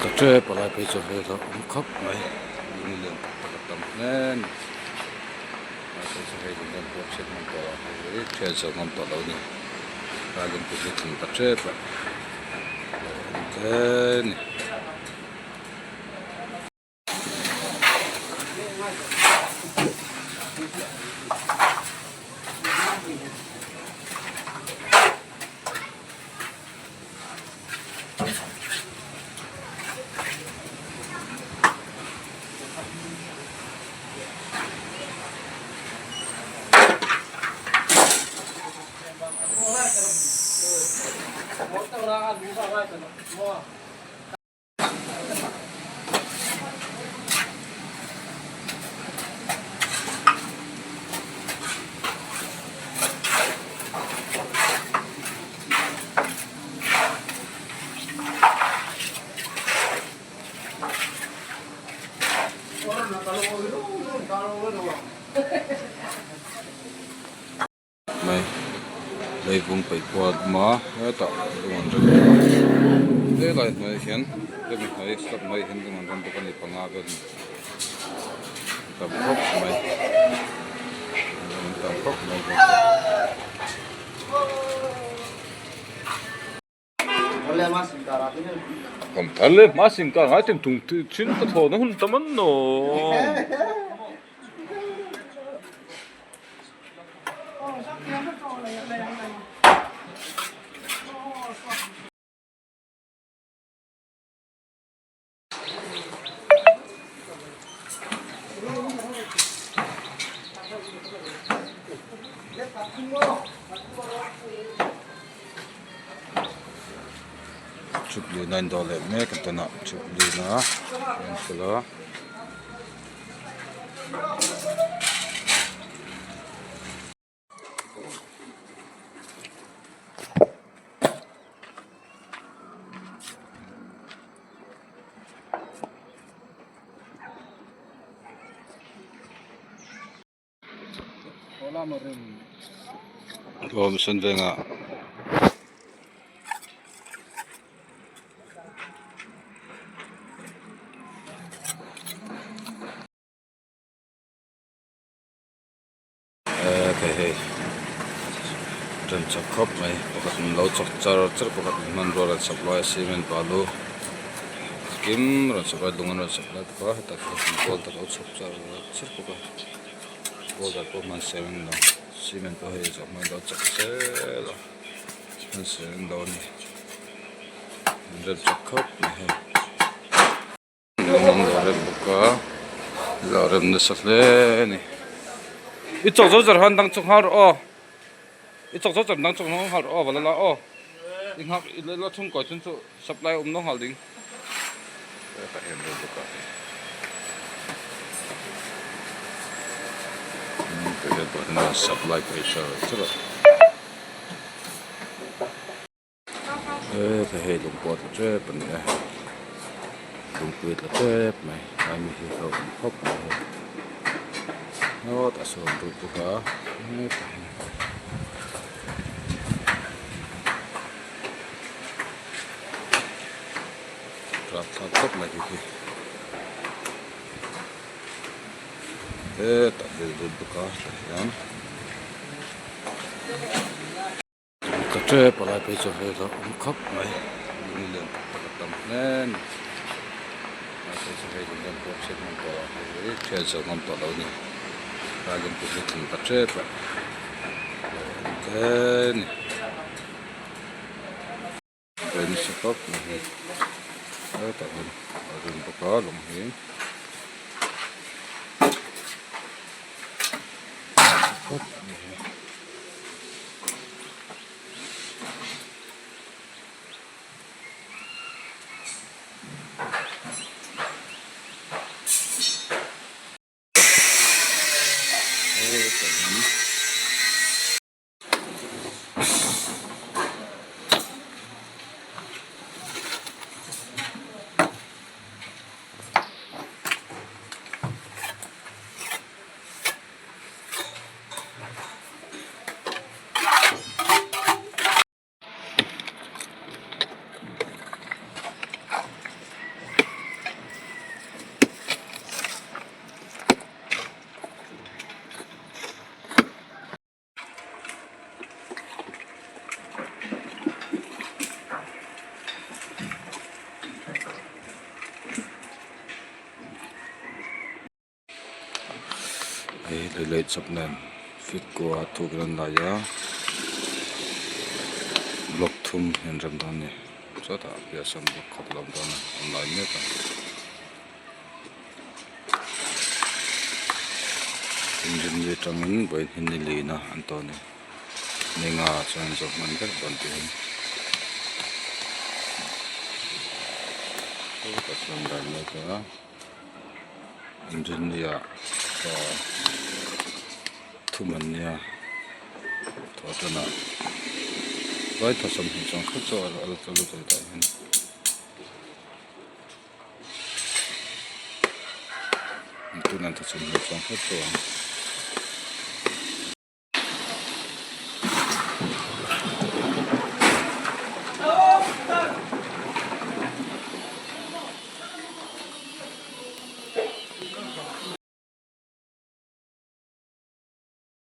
Tla tep a lai phei chu vel a awm khawp mai lung lian tak tak a tam hle a ni lai phei chu hei lung hian pawh chhiat ngam tawh lo hei thian zo ngam tawh lo a ni lai lungpui hi tling ta tep a lo awm hle a ni. Mai leivung paih pawh a awm a hetah lung an rem bawk a helai hnuaiah hian hemi hnuai slab hnuaiah hian lung an rem bawk a ni panga vel a tam khawp mai lung an tam khawp mai bawk. Chukli na indawh leh mek a tunah chukli na a inkhel a. Aw mission vengah Eee hei hei rem chak khawp mai pakhat in lo chawk char char pakhat in hmanrua rawn supply a cement balu kim rawn supply lung an rawn supply bawk a hetah hian gold a lo chhawp char char bawk a gold ah pawh hman ser an ni lo cement pawh hei zawh hma in lo chawk zel a hman ser an lo a ni rem chak khawp mai hei. Lung an lo rem bawk a lo rem nasa hle a ni i chawk zo zar han dang chawk nghal rawh aw i chawk zo zar dang chawk nghal rawh aw va la la aw i nghak i la chhung kawi chun chu supply a awm lo nghal ding hetah hian rem bawk a tah hian pawh hian supply pawh hi char char a. He hei lung pawh a tla tep a ni a lungpui a tla tep mai lai mi hi a awm khawp mai hei hetah sawn lut bawk a hetah hian rapthlak khawp mai khi khi hetah hian lut bawk a tah hian. Tla tep a lai phei chu vel a awm khawp mai lung lian tak tak a tam hle a ni lai phei chu hei lung hian pawh chhiat ngam tawh lo hei thian zo ngam tawh lo a ni lai lungpui hi tling ta tep a lo awm hle a ni rem sa khawp mai hei hetah hian a rem bawk a lung hi. Lei laih chawp nen feet kua thuk in an lai a block thum hi an rem dawn a ni chutah a piahah sawn block khat a lo awm dawn a an lai mek a inrinni atangin vawiin hi ni lina an tawh a ni ni nga chuan an zawh hman vek dawn tih hi chutah chuan an lai mek a. Inrinnia thum an nia thaw tanah vai thaw 20 chuang khat chu a la tla lut a hetah hian tunah thaw 20 chuang khat chu a awm.